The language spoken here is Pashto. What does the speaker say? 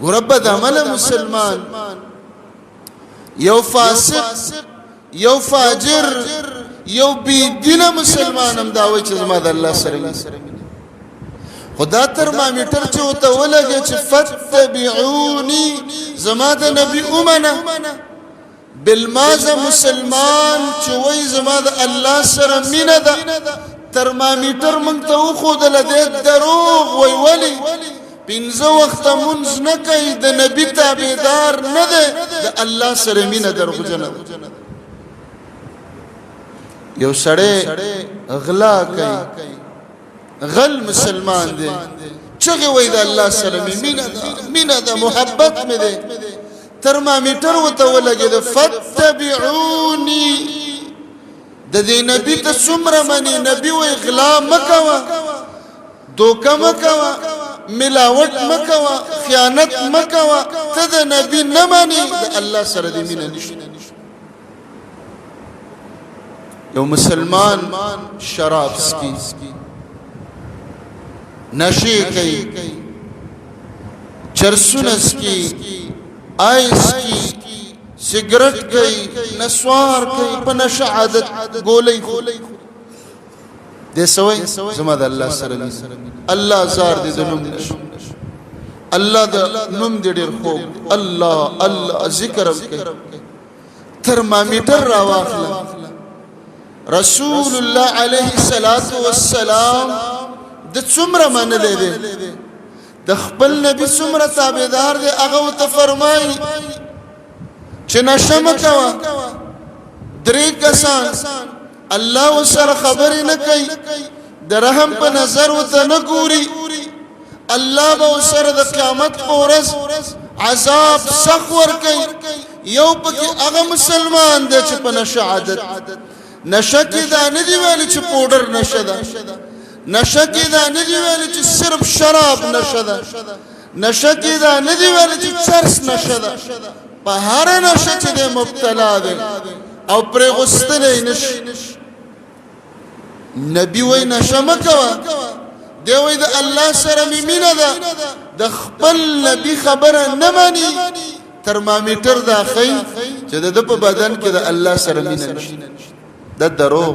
ګوره بد عمله مسلمان، یو فاسق، یو فاجر، یو بی دینه مسلمان هم دا وایي چې زما د الله سره مینه. خدا ترمامیټر چې وته ولګي چې فتبعوني، زما د نبی اومنه. بالمازه مسلمان چې وای زما د الله سره مینه ده، ترمامیټر مونږ ته وښودله، دی دروغ وای. ولی پنځه وخته مونځ نه کوي، د نبی تابعدار نه دی، د الله سره مینه دروغجنه ده. یو سړی غلا کوي، غل مسلمان دی، چغې وای د الله سره مې مینه ده، مینه ده، محبت مې دی. ترمامیټر وته ولګېد، فتبعوني، د دې نبی ته څومره مني؟ نبی وای غلا مکوه، دوکه مکوه، ملاوت مکوه، خیانت مکوه، ته د نبی نه مني، د الله سره دې مینه نشته. یو مسلمان شراب سکی، نشي کوي، چرسونه سکی، آیس کی، سګرټ کوي، نسوار کوي، په نشه عادت، ګولۍ خوري. د سوي زما د الله سره الله زار دې د نوم نشو، الله د نوم دې ډېر خوږ، الله الله ذکر کوي. ترمامیټر را واخله، رسول الله علیه الصلاۃ والسلام د څومره منلې دی، د خپل نبی څومره تابعدار دی، هغه ته فرمایي چې نشه مکوه. درې کسان الله وسره خبرې نه کوي، د رحم په نظر وته نه ګوري، الله به سره د قیامت په ورځ عذاب سخت ور کوي. یو پکې هغه مسلمان دی چې په نشه عادت. نشه کې دا نه دی ویل چې پودر نشه ده، نشه کې دا نه دی ویل چې صرف شراب نشه ده، نشه کې دا نه دی ویل چې چرس نشه ده. په هر نشه چې د مبتلا دی او پرې غوستلی نشي، نبی وای نشه مکوه، دی وای د الله سره مې مینه ده، د خپل نبی خبره نه مانی. ترمامیټر دا ښیي چې د په بدن کې د الله سره مینه نشته، د دروغ.